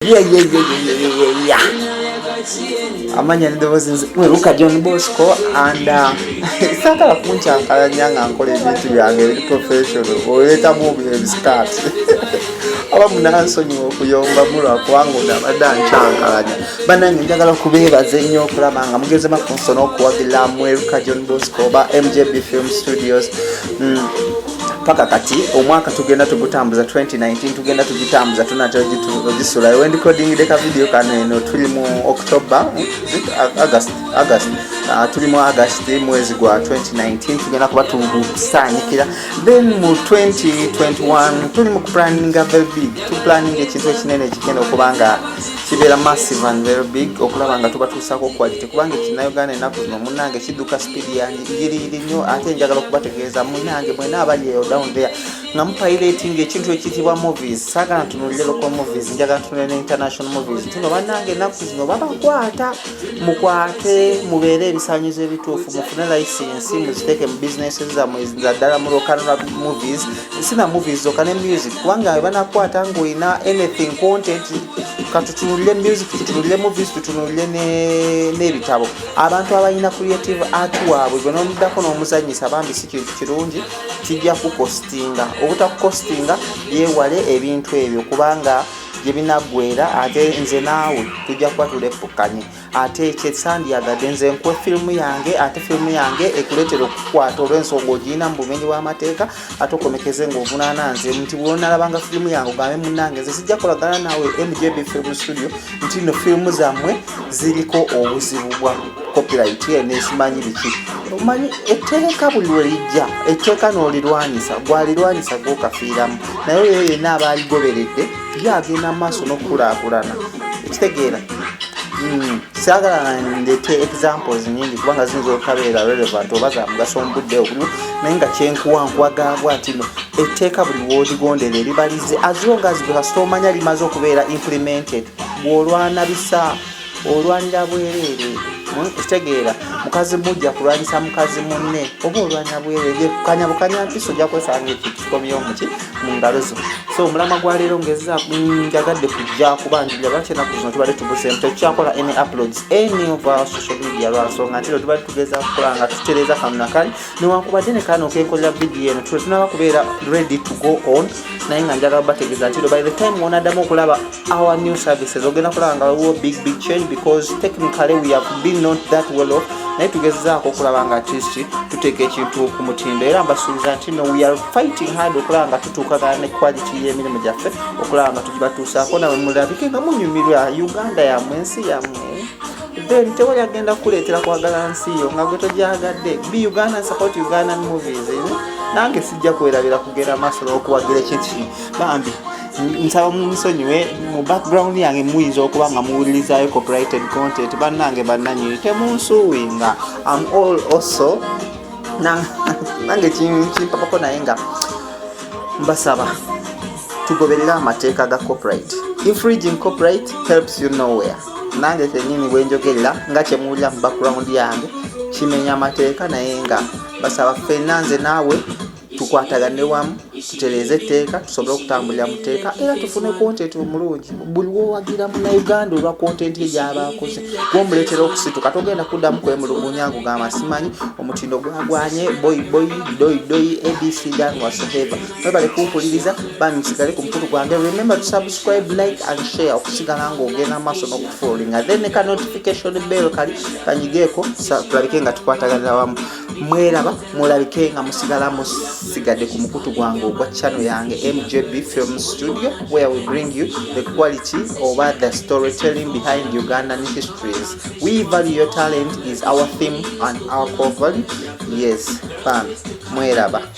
Yeah. Amanya n'eddoboozi, nze Mweruka John Bosco, and saagala kunkyankalanya nga nkola ebintu byange ebiri professional. Oleetamu ebisikaati aba munansonyiwa okuyomba mulwakubanga ono abadde ankyankalanya. Bannange, njagala okubeebaza ennyo okulaba nga mugeze makunso n'okuwagira Mweruka John Bosco oba MJB Film Studios. Paka kati omwaka tugenda tugutambuza, 2019 tugenda tugitambuza, tunatera ogisula. Wendicodingide ka video kano, eno tuli mu October, is it August? August. Tuli mu August, mwezi gwa 2019 tugenda kuba tugusanyikira. Then mu 2021 tuli mu kuplanninga very big, tuplanninga ekintu ekinene ekigenda okuba nga kibeera massive and very big, okulaba nga tubatuusako quality, kubanga ekinnauganda ennaku zino, munange, kidduka speed yanjiriiri nnyo. Ate njagala okubategeeza, munange, mwena abali eyo down there nga mupirating ekintu ekiyitibwa movies, saagala ntunulire local movies, njagala ntunulire ne international movies, nti no bannange, ennaku zino babakwata. Mukwate, mubeere ebisanyizo ebituufu, mufune license, muziteeke mu business zammwe, naddala mu local movies, sina movies zokka, ne music, kubanga bwe banakwata ng'olina anything content, katutunulire music, tutunulire movies, tutunulire n'ebitabo, abantu abalina creative art waabwe, gwe nomuddako n'omuzanyisa, bambi si kintu kirungi, kijja kukostinga. Obutakukostinga, byewale ebintu ebyo, kubanga gye binaggwera ate nze naawe tujja kuba tulepukanye. Ate kyesandyagadde nze nkuwe firimu yange, ate firimu yange ekuleetera okukwata olw'ensonga ogirina mu bumenyi bw'amateeka, ate okomekeze ng'ovunaana nze nti bwonalabanga firimu yange ogambe, "Munnange, nze sijja kolagana naawe MJB Film Studio, nti no firimu zammwe ziriko obuzibu bwa copyright nesimanyi biki." Omanyi etteeka buli lwe lijja, etteeka n'olirwanyisa, gwalirwanyisa gwokafiiramu, naye oyo yenna aba aligoberedde ye agenda mu maaso n'okukulaakulana. Ekitegeera, saagala ndete examples nyingi kubanga ziyinza obutabeera relevant oba za mugaso mu budde obuliwo, naye nga kyenkuwa nkuwagambwa nti no etteeka buli woligondera eribalize, as long as gwe kasita omanya limaze okubeera implemented, bw'olwana bisa olwanira bwereere. Kitegeera, mukazi mujja kulwanyisa mukazi munne oba olwanira bwereere, kanya bukanya mpiso, ojja kwesanga ekintu kikomyewo muki mu ngalo zo. So omulamwa gwa leero ngeza njagadde kujja kubanjulira lwaki enaku zino tubadde tubuseemu, tekukyakola any uploads any of our social media, lwansonga nti tubadde tugeza kukola nga tutereeza kano nakali, newankubadde ne kano kenkolera vidiyo eno tule tunaba kubeera ready to go on. Naye nga njagala bategeeza nti by the time wonaddamu okulaba our new services, ogenda kulaba nga waliwo big big change, because technically we have been not that well off, naye tugezezaako okulaba nga at least tuteeka ekintu ku mutindo. Era mbasuubiza nti no, we are fighting hard okulaba nga tutuukagana ne quality y'emirimu gyaffe, okulaba nga tugibatuusaako, nawe mulabike nga munyumirwa Uganda yammwe, ensi yammwe. Then tewali agenda kukuleetera kwagala nsi yo nga gwe togyagadde. Be Ugandan, support Ugandan movies, eh? Nange sijja kwerabira kugenda maaso n'okuwagira ekintu kino. Bambi nsaba munsonyiwe, mu background yange muyinza okuba nga muwulirizaayo copyrighted content. Bannange, bannanyini, temunsuuwinga. Am all also nange kimpapako, naye nga mbasaba tugoberere amateeka ga copyright. Infringing copyright helps you nowhere. Nange kenyini bwenjogerera nga kyemuwulira mu background yange kimenya amateeka, naye nga basaba ffenna, nze naawe, tukwatagane wamu, tutereeze etteeka, tusobole okutambulira mu tteeka era tufune content omulungi. Buli wowagira Munauganda olwa content ye gyaba akoze, gwomuleetera okusituka, togenda kuddamu kwemulugunya ngugamba simanyi omutindo gwagwanye, boy boy doy doy abc dan whatsoever. Mwebale kumpuliriza. Bami, musigale ku mukutu gwange. Remember to subscribe, like and share, okusigala ng'ogenda maaso n'okufollowinga, then ne ka notification bell kali kanyigeeko, tulabike nga tukwataganira wamu. Mweraba, mulabike nga musigala musigadde ku mukutu gwange ogwa channel yange MJB Film Studio, where we bring you the quality oba the storytelling behind Ugandan histories. "We value your talent" is our theme and our core value. Yes, fam, mweraba.